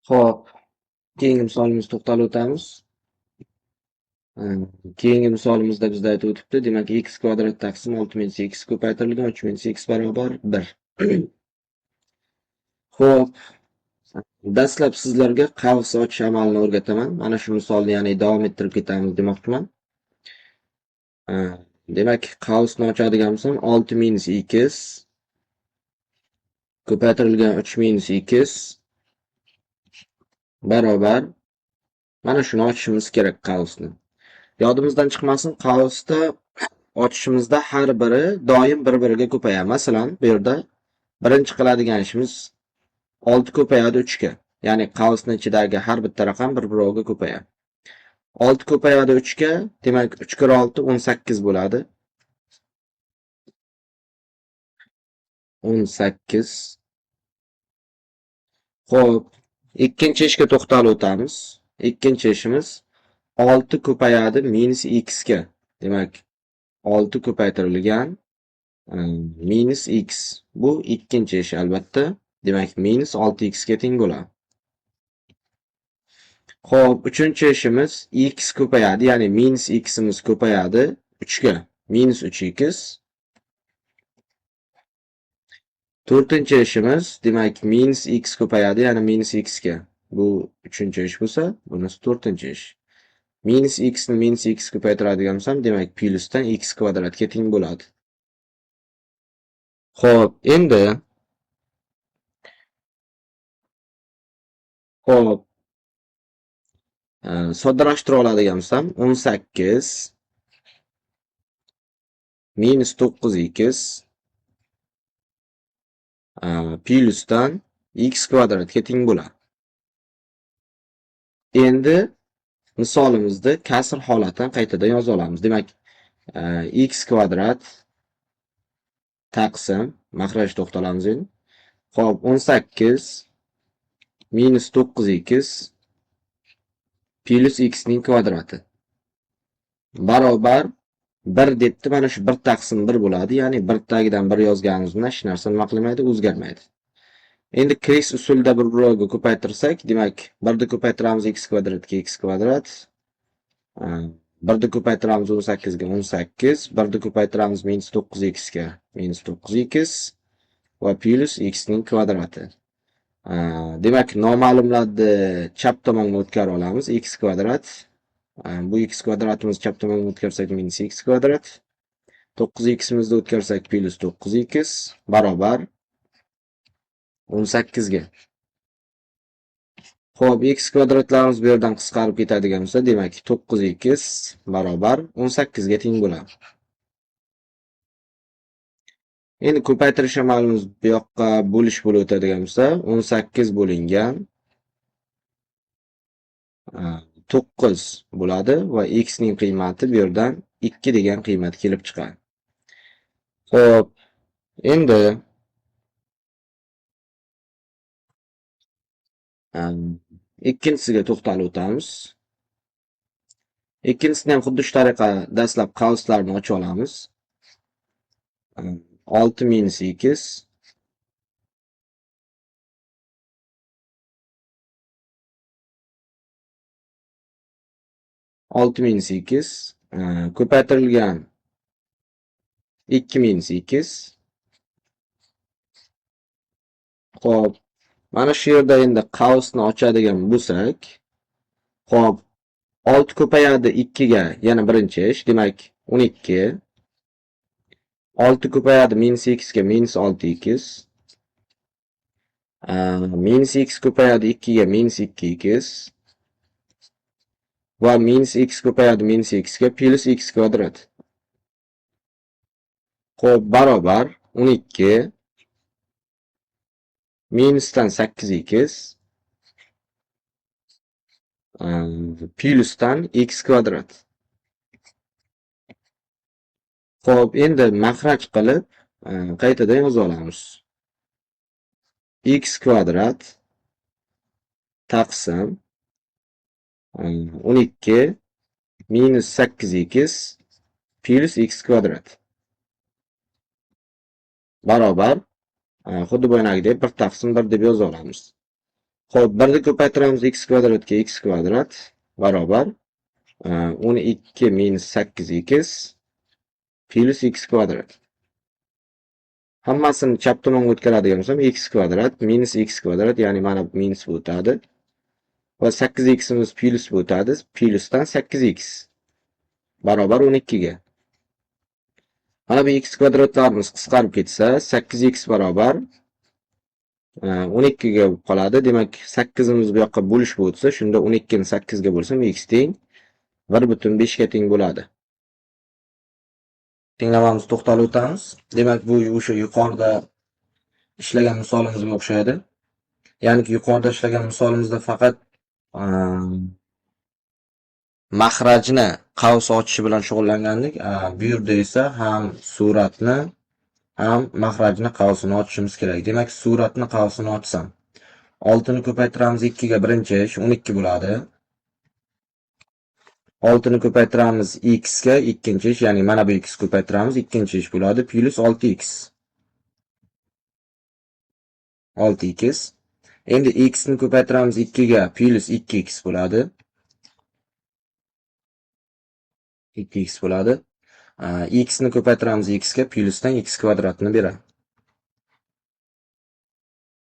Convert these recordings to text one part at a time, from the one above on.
Xo'p, keyingi misolimizga to'xtalib o'tamiz. Keyingi misolimizda bizda aytib o'tibdi, demak x kvadrat taqsim 6 minus x ko'paytirilgan 3 minus x barobar 1. Xo'p, dastlab sizlarga qavs ochish amalini o'rgataman. Mana shu misolni ya'ni davom ettirib ketamiz demoqchiman. Demak, qavsni ochadigan bo'lsam 6 minus x ko'paytirilgan 3 minus x barobar mana shuni ochishimiz kerak qavsni. Yodimizdan chiqmasin, qavsda ochishimizda har biri doim bir-biriga ko'payadi. Masalan, bu yerda birinchi qiladigan ishimiz 6 ko'payadi 3 ga. Ya'ni qavsning ichidagi har bitta raqam bir-biriga ko'payadi. 6 ko'payadi 3 ga, demak 3 kira 6 18 bo'ladi. 18. Xo'p, ikkinchi ishga to'xtalib o'tamiz. Ikkinchi ishimiz 6 ko'payadi minus x ga. Demak, 6 ko'paytirilgan minus x. Bu ikkinchi ish albatta. Demak, minus 6x ga teng bo'ladi. Xo'p, uchinchi ishimiz x ko'payadi, ya'ni minus ximiz ko'payadi 3 ga. Minus 3x. To'rtinchi ishimiz, demak, minus x ko'payadi, ya'ni minus x ga. Bu uchinchi ish bo'lsa, bunisi to'rtinchi ish. Minus x ni minus x ko'paytiradigan bo'lsam, demak, plyusdan x kvadratga teng bo'ladi. Xo'p, endi xo'p, soddalashtirib oladigan bo'lsam, 18 minus 9x plyusdan x kvadratga teng bo'ladi. Endi misolimizda kasr holatini qaytadan yoza olamiz. Demak, x kvadrat taqsim, maxraj to'xtalamiz endi. Xo'p, 18 minus 9x plyus x ning kvadrati barobar 1 debdi. Mana shu 1 taqsim 1 bo'ladi. Ya'ni 1 tagidan 1 yozganimiz bilan hech narsa nima qilmaydi, o'zgarmaydi. Endi kres usulida bir-biriga ko'paytirsak, demak, 1 ni ko'paytiramiz x kvadratga x kvadrat, 1 ni ko'paytiramiz 18 ga 18, 1 ni ko'paytiramiz minus 9x ga minus 9x va plyus x ning kvadrati. Demak, noma'lumlarni chap tomonga o'tkazib olamiz. X kvadrat, bu x kvadratimizni chap tomonga o'tkazsak minus x kvadrat, 9x imizni o'tkazsak plyus 9x barobar 18 ga. Xo'p, x kvadratlarimiz bu yerdan qisqarib ketadigan bo'lsa, demak 9x barobar 18 ga teng bo'ladi. Endi ko'paytirish amalimiz bu yoqqa bo'lish bo'lib o'tadigan bo'lsa, 18 bo'lingan 9 bo'ladi va x ning qiymati bu yerdan 2 degan qiymat kelib chiqadi. Xo'p, endi ikkinchisiga to'xtalib o'tamiz. Ikkinchisini ham xuddi shu tariqa dastlab qavslarni ochib olamiz. 6 minus x 6 minus x ko'paytirilgan 2 minus x. Xo'p, mana shu yerda endi qavsni ochadigan bo'lsak, xo'p, 6 ko'payadi 2 ga, yana birinchi ish, demak 12. 6 ko'payadi minus x ga minus 6x. Minus x ko'payadi 2 ga minus 2x. Va minus x ko'payadi minus x ga plyus x kvadrat. Xo'p, barobar 12 minusdan 8x plyusdan x kvadrat. Xo'p, endi maxraj qilib qaytadan yoza olamiz. X kvadrat taqsim 12 minus 8x plyus x kvadrat barobar xuddi boyagidek 1 taqsim 1 deb yoza olamiz. Xo'p, 1 ni ko'paytiramiz x kvadratga x kvadrat barobar 12 minus 8x plus x kvadrat. Hammasini chap tomonga o'tkazadigan bo'lsam x kvadrat minus x kvadrat, ya'ni mana bu minus o'tadi. Va 8x'imiz plus o'tadi. Plusdan 8x barobar 12 ga. Mana bu x kvadratlarimiz qisqarib ketsa, 8x barobar 12 ga bo'lib qoladi. Demak, 8imiz bu yoqqa bo'lishib o'tsa, shunda 12 ni 8 ga bo'lsam x teng 1.5 ga teng bo'ladi. Tenglamamizni to'xtalib o'tamiz. Demak, bu o'sha yuqorida ishlagan misolimizga o'xshaydi. Ya'ni yuqorida ishlagan misolimizda faqat mahrajni qavs ochishi bilan shug'ullangandik. Bu yerda esa ham suratni, ham mahrajni qavsini ochishimiz kerak. Demak, suratni qavsini ochsam, 6 ni ko'paytiramiz 2 ga, birinchi ish 12 bo'ladi. 6 ni ko'paytiramiz x ga, ikkinchi ish, ya'ni mana bu x ko'paytiramiz, ikkinchi ish bo'ladi, plus 6x. 6x. Endi x ni ko'paytiramiz 2 ga, plus 2x bo'ladi. 2x bo'ladi. X ni ko'paytiramiz x ga, plusdan x kvadratni beradi.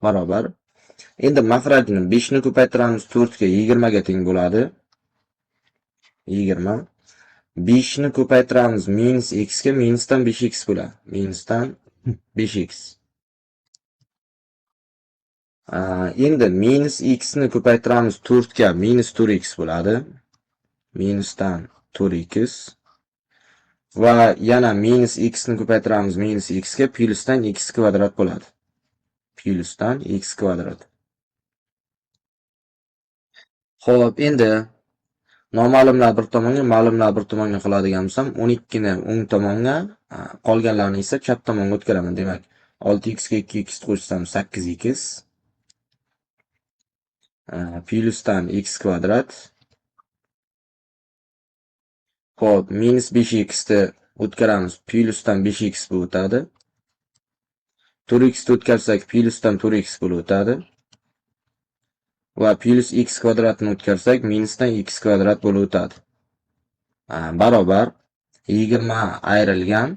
Barobar. Endi mahrajni 5 ni ko'paytiramiz 4 ga, 20 ga teng bo'ladi. 20. 5 ni ko'paytiramiz minus x ga, minusdan 5x bo'ladi. Minusdan 5x. Endi minus x ni ko'paytiramiz 4 ga, minus 4x bo'ladi. Minusdan 4x. Va yana minus x ni ko'paytiramiz minus x ga, plusdan x kvadrat bo'ladi. Plusdan x kvadrat. Xo'p, endi noma'lumlar bir tomonga, ma'lumlar bir tomonga qiladigan bo'lsam, 12 ni o'ng tomonga, qolganlarni esa chap tomonga o'tkaraman. Demak, 6x ga 2x qo'shsam 8x plusdan x kvadrat. Xo'p, minus 5x ni o'tkaramiz, plusdan 5x bo'lib o'tadi. 4x ni o'tkazsak, plusdan 4x bo'lib o'tadi. Va plus x kvadratni o'tkazsak, minusdan x kvadrat bo'lib o'tadi. Barobar 20 ayrilgan,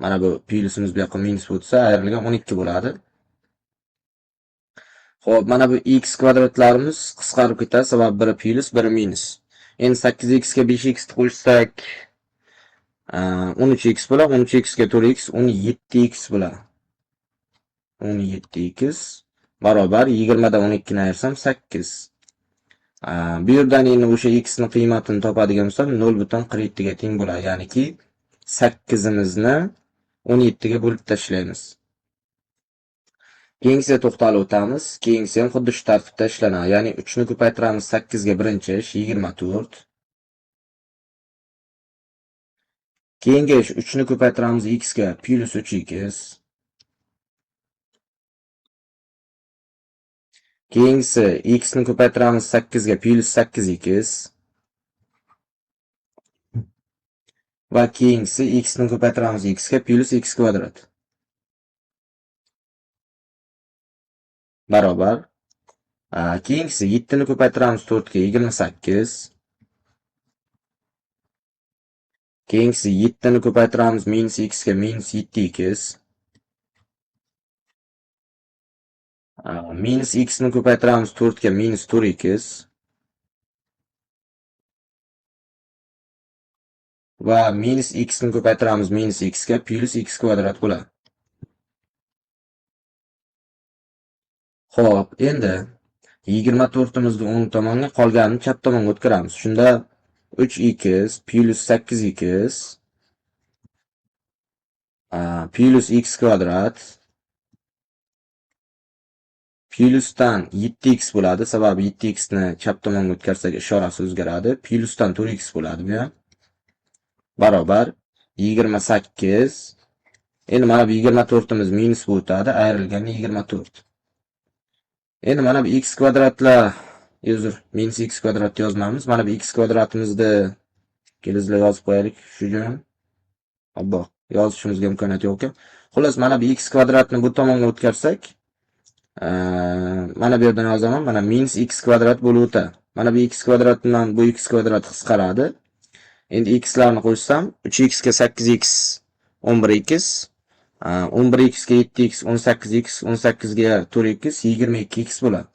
mana bu plusimiz bu yoqqa minus o'tsa, ayrilgan 12 bo'ladi. Xo'p, mana bu x kvadratlarimiz qisqarib ketadi, sababi biri plus, biri minus. Endi 8x ga 5x ni qo'shsak, 13x bo'ladi, 13x ga 4x, 17x bo'ladi. 17x barobar 20 dan 12 ni ayirsam 8. Bu yerdan endi o'sha x ni qiymatini topadigan bo'lsam 0.47 ga teng bo'ladi. Ya'niki 8imizni 17 ga bo'lib tashlaymiz. Keyingisiga to'xtalib o'tamiz. Keyingisi ham xuddi shu tartibda ishlanadi. Ya'ni 3 ni ko'paytiramiz 8 ga, birinchi ish 24. Keyingi ish 3 ni ko'paytiramiz x ga, plus 3x. Keyingisi x ni ko'paytiramiz 8 ga, plus 8x. Va keyingisi x ni ko'paytiramiz x ga, plus x kvadrat. Barobar. Keyingisi 7 ni ko'paytiramiz 4 ga, 28. Keyingisi 7 ni ko'paytiramiz minus x ga, minus 7x. Minus x ni ko'paytiramiz 4 ga, minus 4x. Va minus x ni ko'paytiramiz minus x ga, plus x kvadrat bo'ladi. Xo'p, endi 24imizni o'ng tomonga, qolganini chap tomonga o'tkazamiz. Shunda 3x plus 8x plus x kvadrat plusdan 7x bo'ladi. Sababi 7x ni chap tomonga o'tkazsak ishorasi o'zgaradi. Plusdan 4x bo'ladi bu ham. Barobar 28. Endi mana bu 24imiz minus bo'lib o'tadi, ayrilganda 24. Endi mana bu x kvadratlar, uzr, minus x kvadrat yozmamiz. Mana bu x kvadratimizni kelingizlar yozib qo'yaylik shu joyni. Obbo, yozishimizga imkoniyat yo'q ekan. Xullas, mana bu x kvadratni bu tomonga o'tkazsak, Mana bu yerdan yozaman, mana minus x kvadrat bo'lib o'tadi. Mana bu x kvadrat bilan bu x kvadrat qisqaradi. Endi x larni qo'shsam, 3x ga 8x 11x, 11x ga 7x 18x, 18 ga 4x 22x bo'ladi.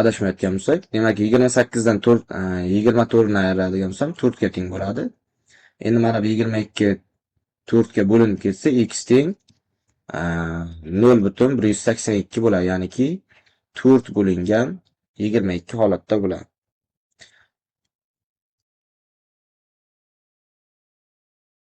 Adashmayotgan bo'lsak, demak 28 dan 4 24 ni ayiradigan bo'lsam 4 ga teng bo'ladi. Endi mana bu 22 4 ga bo'linib ketsa, x teng 0,182 bo'ladi, ya'niki 4 bo'lingan 22 holatda bo'ladi.